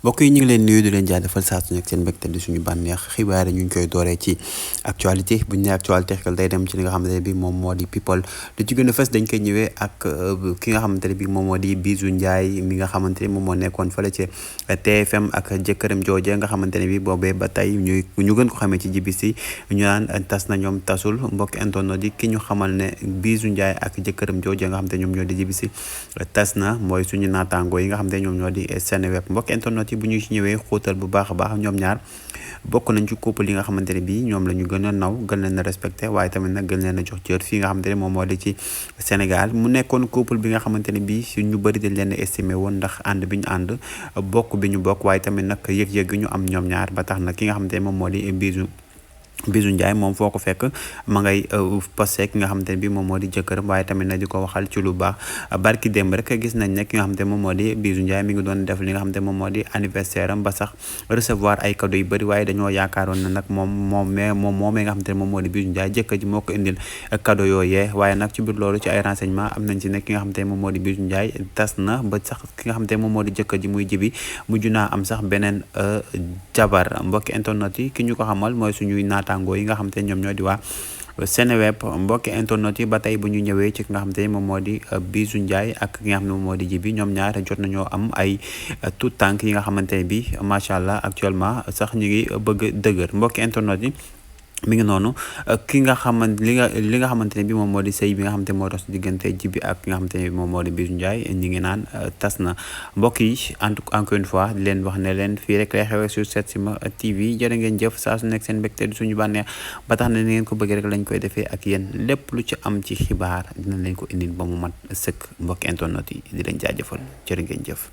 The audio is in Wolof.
mbokk yi ñu ngi leen nuyu di leen jaajëfal saa su nekk seen mbégte di suñu bànneex xibaar yi ñu ngi koy dooree ci actualité bu ñu nee actualité xel day dem ci li nga xamante ne bi moom moo di people li ci gën a fës dañ koy ñëwee ak ki nga xamante ne bi moom moo di Bijou Ndiaye mi nga xamante ne moom moo nekkoon fële ci TFM ak jëkkëram jooje nga xamante ne bi boobee ba tey ñu gën ko xamee ci JBC ñu naan tas na ñoom tasul mbokk internet di ki ñu xamal ne Bijou Ndiaye ak jëkkëram jooje nga xamante ne ñoom ñoo di JBC tas na mooy suñu naataangoo yi nga xamante ne ñoom ñoo di Seneweb mbokk internet bu ñu ci ñëwee xóotal bu baax a baax ñoom ñaar bokk nañ ci couple yi nga xamante ne bii ñoom la ñu gën a naw gën leen a respecté waaye tamit nag gën leen a jox cër fii nga xamante ne moom moo di ci Sénégal mu nekkoon couple bi nga xamante ne bii su ñu bëri dañ leen a estimé woon ndax ànd bi ñu ànd bokk bi ñu bokk waaye tamit nag yëg-yëg ñu am ñoom ñaar ba tax na ki nga xamante ne moom moo di Bijou Ndiaye moom foo ko fekk ma ngay posté ki nga xamante ne bi moom moo di jëkkëram waaye tamit na di ko waxal ci lu baax barki démb rek gis nañ ne ki nga xamante ne moom moo di Bijou Ndiaye mi ngi doon def li nga xamante ne moom moo di anniversaire am ba sax recevoir ay cadeau yu bëri waaye dañoo yaakaaroon ne nag moomee nga xamante ne moom moo di Bijou Ndiaye jëkkër ji moo ko indil cadeau yooyee waaye nag ci biir loolu ci ay renseignement am nañ ci ne ki nga xamante ne moom moo di Bijou Ndiaye tas na ba sax ki nga xamante ne moom moo di jëkkër ji muy Jibi mujj naa am sax beneen jabar mbokki internet yi ki ñu ko xamal mooy suñuy naataangoo yi nga xamante ne ñoom ñoo di waa Seneweb mbokki internet yi ba tey bu ñu ñëwee ci nga xamante ne moom moo di Bijou Ndiaye ak ki nga xam ne moom moo di Jibi ñoom ñaar jot nañoo am ay tout tànk yi nga xamante ne bi macha allah actuellement sax ñu ngi bëgg dëgër mbokki internet yi mi ngi noonu ki nga xamante li nga xamante ne bi moom moo di sëy bi nga xamante ne moo dox diggante Jibi ak ki nga xamante ne bi moom moo di Bijou Ndiaye ñi ngi naan tas na mbokk yi encore une fois di leen wax ne leen fii rek lay xewee sur Setsima TV jërë ngeen jëf saa su nekk seen mbégte di suñu bànneex ba tax na ni ngeen ko bëggee rek lañ koy defee ak yéen lépp lu ci am ci xibaar dinañ leen ko indil ba mu mat sëkk mbokki internet yi di leen jaajëfal jërë ngeen jëf